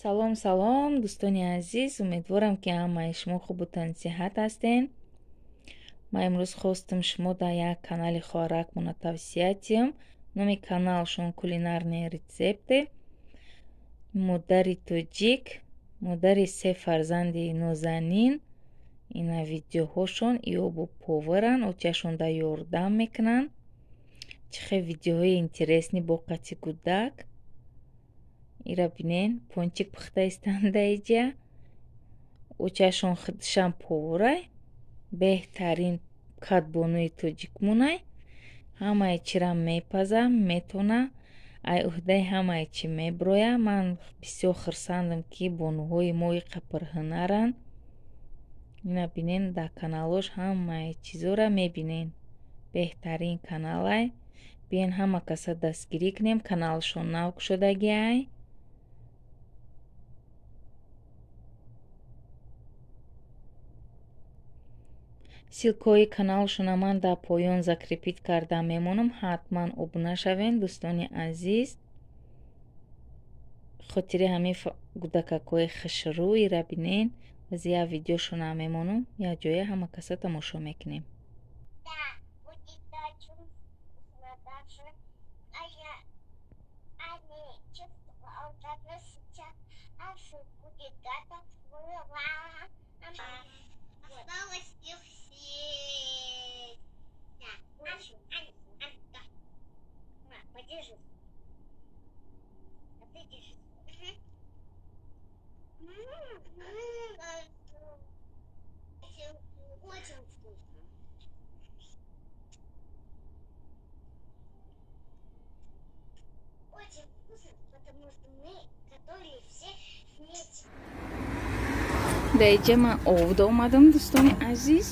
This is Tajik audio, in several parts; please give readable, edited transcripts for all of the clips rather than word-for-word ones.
Салом, салом, дӯстони азиз. Умедворам, ки ҳамаи шумо хубу тансиҳат ҳастен. Ман имрӯз хостам шумо дар як канали хоҳаракмона тавсия диҳам. Номи каналшон «Кулинарные рецепты». Модари тоҷик, модари се фарзанди нозанин. Ина видеоҳошон, иобу поваранд, очашон дар ёрдам мекунанд. Чӣ хел видеоҳои интересный бо қати кӯдак. Ира бинен, пончик пухта истанд иҷа. Очашон худшам поварай, беҳтарин кадбонуи тоҷикмонай. Ҳамаи чира мепаза, метона, ай уҳдаи ҳамаи чӣ меброя. Ман бисёр хурсандам, ки бонуҳои мо иқа пурҳунаранд. Ина бинен, дар каналош ҳамаи чизора мебинен. Беҳтарин каналай. Биен, ҳама каса дастгирӣ кунем. Каналшон нав кушодагиай. Ссылкаҳои каналшона ман дар поён закрепить карда мемонам. Ҳатман обуна шавен, дӯстони азиз. Хотири ҳамин кӯдакакҳои хушрӯйра бинен. Аз як видеошона мемонам, як ҷоя ҳама каса тамошо мекунем. Да, будет очень вкусно даже. А я, а не чувствовала, даже сейчас аж будет готов. Осталось их съесть. Да, очень, да. На, подержи. А ты держи. Очень вкусно. Очень вкусно, потому что мы готовили все вместе. Дар иҷа ман овда омадам, дӯстони азиз.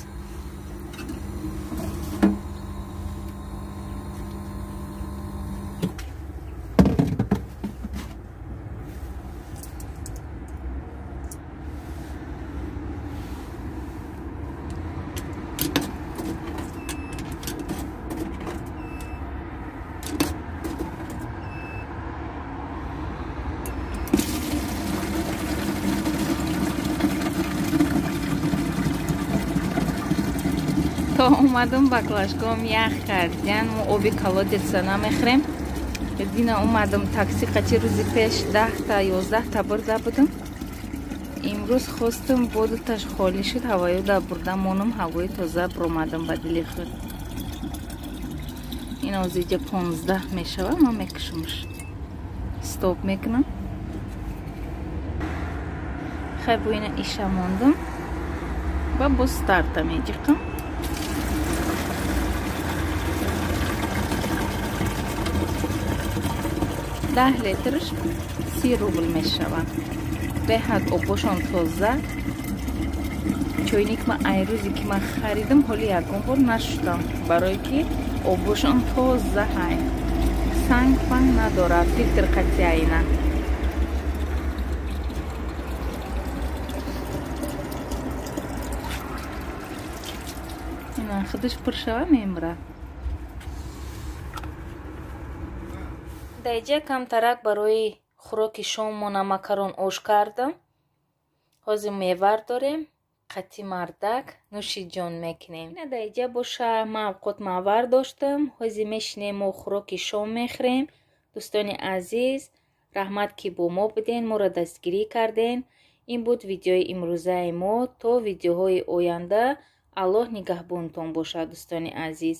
То омадам, баклажком ях кардян. Мо оби колодеца намехӯрем. Дина омадам такси қати, рӯзи пеш 10-та, 11-та бурда будам. Имрӯз хостам, бо дуташ холӣ шуд, ҳавоё да бурда монам, ҳавои тоза биромадам ба дили худ. Ин озиҷа 15 мешава, ман мекушамш, стоп мекунам. Хай, бо ина иша мондам ва бо старта меҷиқам. 10 литрш 30 рубл мешавад. Беҳад обошон тоза. Чойник ма ай рӯзе ки ман харидам, ҳоли ягон бор нашудам, барое ки обошон тоза ҳай, санг фанг надорад, филтр қатиаина. Ина худаш пур шава, мемра. Дар иҷа камтарак барои хӯроки шоммона макарон ош кардам. Ҳозир мевар дорем, қати мардак нӯши ҷон мекунем. Ина дар иҷа боша, ман авқот мавар доштам. Ҳозир мешинем, мо хӯроки шом мехӯрем. Дӯстони азиз, раҳмат, ки бо мо буден, моро дастгирӣ карден. Ин буд видеои имрӯзаи мо. То видеоҳои оянда Аллоҳ нигаҳбонтон бошад, дӯстони азиз.